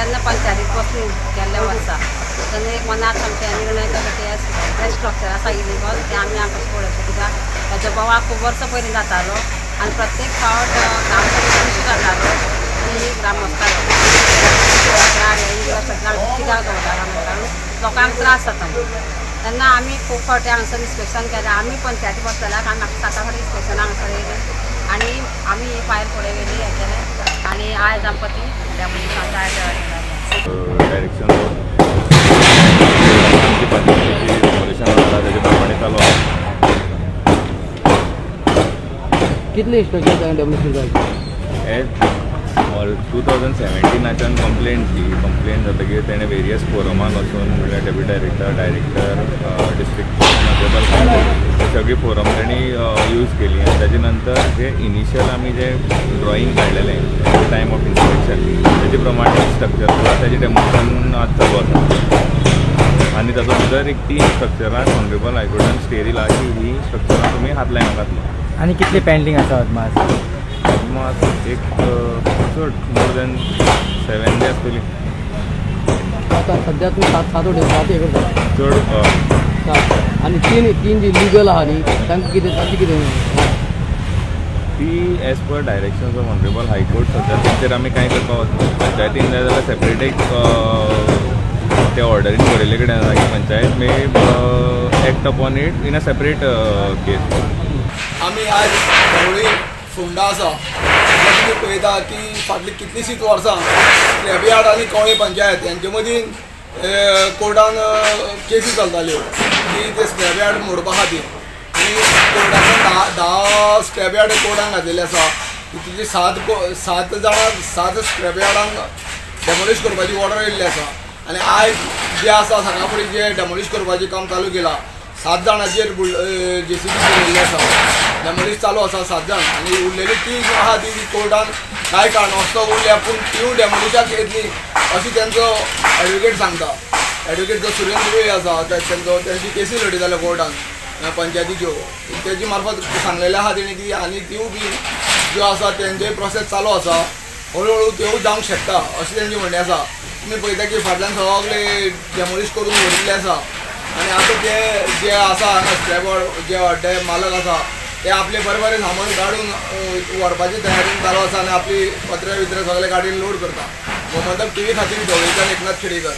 जेन्ना पंचायतीक बसली गेल्ल्या वर्सा तेन्ना एक मनात आमचें निर्णय केलो की हें स्ट्रक्चर आसा इलिगल, तें आमी आमकां पळोवचें, कित्याक हेजो बोवाळ खूब वर्सां पयलीं जातालो आनी प्रत्येक फावट ग्रामसभेक इशू जातालो की ग्रामस्थांक स्ट्रक्चर कित्याक दवरता म्हणून लोकांक त्रास जाता म्हणून. तेन्ना आमी खूब फावटी हांगासर इन्स्पेक्शन केलें. आमी पंचायती बसतल्याक आमी म्हाका साता फावटी इन्स्पेक्शन हांगासर येयली आनी आमी ही फायल फुडें व्हेली, हें केलें आनी आयज आमकां ती डेमोलिशन आयज जाली. डायरेक्शन आमची पंचायतीची डेमोलिशन जाता तेजे प्रमाणे चालू आसा. कितले स्ट्रक्चर डेमोलिशन जालें? हे ऑल 2017आच्यान कंप्लेन ती कंप्लेन जातकीर तेणें वेरियस फोरमान वचून, म्हणल्यार डेप्युटी डायरेक्टर, डायरेक्टर, डिस्ट्रिक्ट, सगळी फोरम तेणी यूज केली आनी ताजे नंतर जे इनिशियल आमी जे ड्रॉइंग काडलेलें टायम ऑफ इन्स्पेक्शन, तेजे प्रमाणे स्ट्रक्चर आसा, तेजें डेमोलिशन आज चालू आसा. आनी तातूंत भितर एक तीन स्ट्रक्चराक ऑनरेबल हायकोर्टान स्टे दिला की ही स्ट्रक्चरां तुमी हात लायनाकात म्हणून. आनी कितले पेंडींग आसा अदमास? मात एक चड मोर दॅन 7 बी आसतली. आतां सद्या तुमी सात सात उडय सात हे करता? चड हय. सात आनी तीन तीन जी लिगल आहा न्ही, तांकां कितें, तांचें कितें? ती as per directions of honourable high court सद्या तेंचेर आमी कांय करपाक वचना. पंचायतीन जाय जाल्यार सेपरेट एक ते ऑर्डरीन बरयल्ले कडेन आसा की panchayat may act upon it in a separate case. आमी आज ढवळी फोंडा आसा. हांगा तुमी पळयता की फाटलीं कितलींशींच वर्सां स्क्रॅप यार्ड आनी कवळें पंचायत हेंचे मदीं कोर्टान केसी चलताल्यो की ते स्क्रॅप यार्ड मोडपा खातीर. आनी कोर्टान 10 स्क्रॅप यार्ड कोर्टान घातलेले आसा. तितूंतली सात जाणां, सात स्क्रॅप यार्डांक डेमोलिश करपाची ऑर्डर येयल्ली आसा. आनी आयज जे आसा सकाळ फुडें जे डेमोलिश करपाचें काम चालू केलां, सात जाणांचेर जेसीबी चलयल्ली आसा, डेमोलिश चालू आसा सात जाण. आनी उरलेली ती आहा ती कोर्टान कांय कारणास्तव उरल्या, पूण तिवूय डेमोलिशाक येतली अशी तेंचो एडवोकेट सांगता. एडवोकेट जो सुरेंद्र वे आसा, तेंचो तेंची केसी लडयताले कोर्टान पंचायतीच्यो, तेजी मार्फत सांगलेलें आहा तेणी की आनी तिवूय बी ज्यो आसा तेंचेय प्रोसेस चालू आसा, हळू हळू त्योय जावंक शकता अशें तेंचें म्हणणें आसा. तुमी पळयता की फाटल्यान सगळे डेमोलिश करून दवरिल्लें आसा. आनी आतां ते जे आसा हांगा स्क्रॅप जे हड्डे मालक आसा, ते आपले बरें बरें सामान काडून व्हरपाची तयारी चालू आसा आनी आपली पत्रे बित्रे सगळे गाडयेन लोड करता. गोमंतक टीव्ही खातीर ढवळीच्यान एकनाथ खेडेकर.